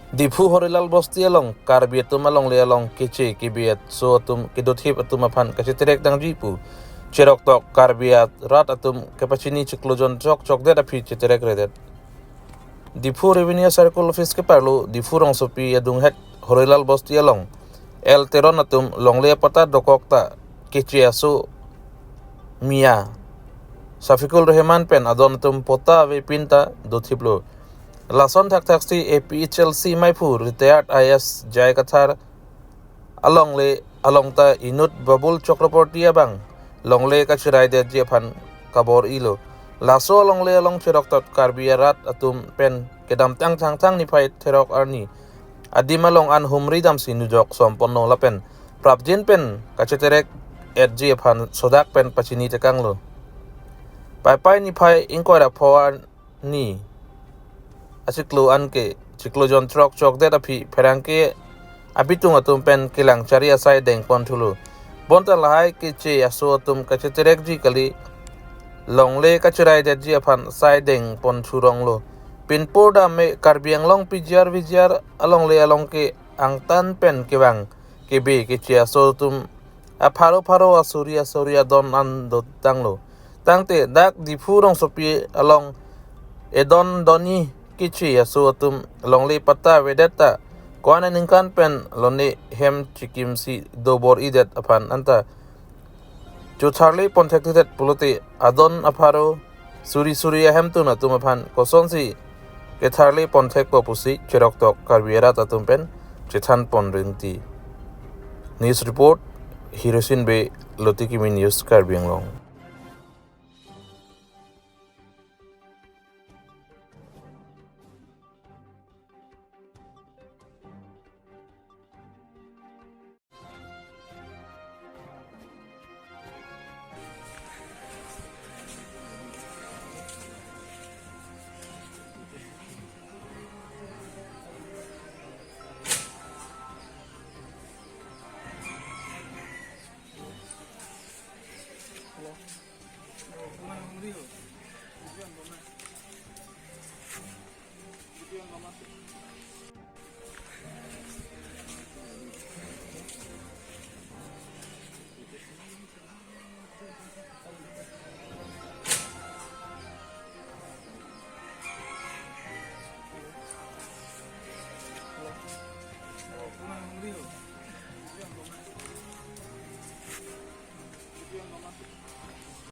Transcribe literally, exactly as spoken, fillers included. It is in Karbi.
Diphu Horilal Bosti along Karbi atum alongle along keche kebe aso atum kedothip atum aphan kacheterek dangji pu cheroktok Karbi arat atum kepachini chiklo jon throk chokdet aphi cheterek redet. Diphu Revenue Circle Office keparlo Diphu rongsopi adunghet Horilal Bosti along L Teron atum longle apatta dokok ta keche aso Mia Safikul Rehman pen adon atum patta avepin ta dothiplo. Lason thakthaksi A P H L C maiphu retired I A S J I Kathar alongle along ta inut Babul Chakraborty abang longle kacheraidetji aphan kabor-ilo. Laso alongle along cheroktok Karbi arat atum pen kedamtang Thangthang niphai therok arni adim along an humri damsi nujok somponlo lapen prapjin pen kacheterek etji aphan sodak pen pachini tekanglo. Paipai niphai ingkoi ra pho arni achiklo anke chiklo jon throk chokdet aphi pherangke abitung atum pen kelang chari asai dengponthulo. Bonta lahai keche aso atum kacheterekji kali, longle kacheraidetji aphan sai dengponthuronglo. Pinpur dam me Karbi Anglong P G R V G R alongle along ke angtan pen kevang kebe keche aso atum apharo pharo asuri asuri adon an dotanglo. Tangte dak Diphu rongsopi along edon doni keche aso atum longle patta avedet ta ko-an aningkan pen lone hem chikimsi dobor-idet aphan anta chotharle ponthekthedet pulote adon apharo suri suri ahemtun atum aphan kosonsi ketharle ponthekpo pusi cheroktok Karbi arat atum pen chethanpon rinti. News report, Hirosin Bey, Lotokimi News, Karbi Anglong.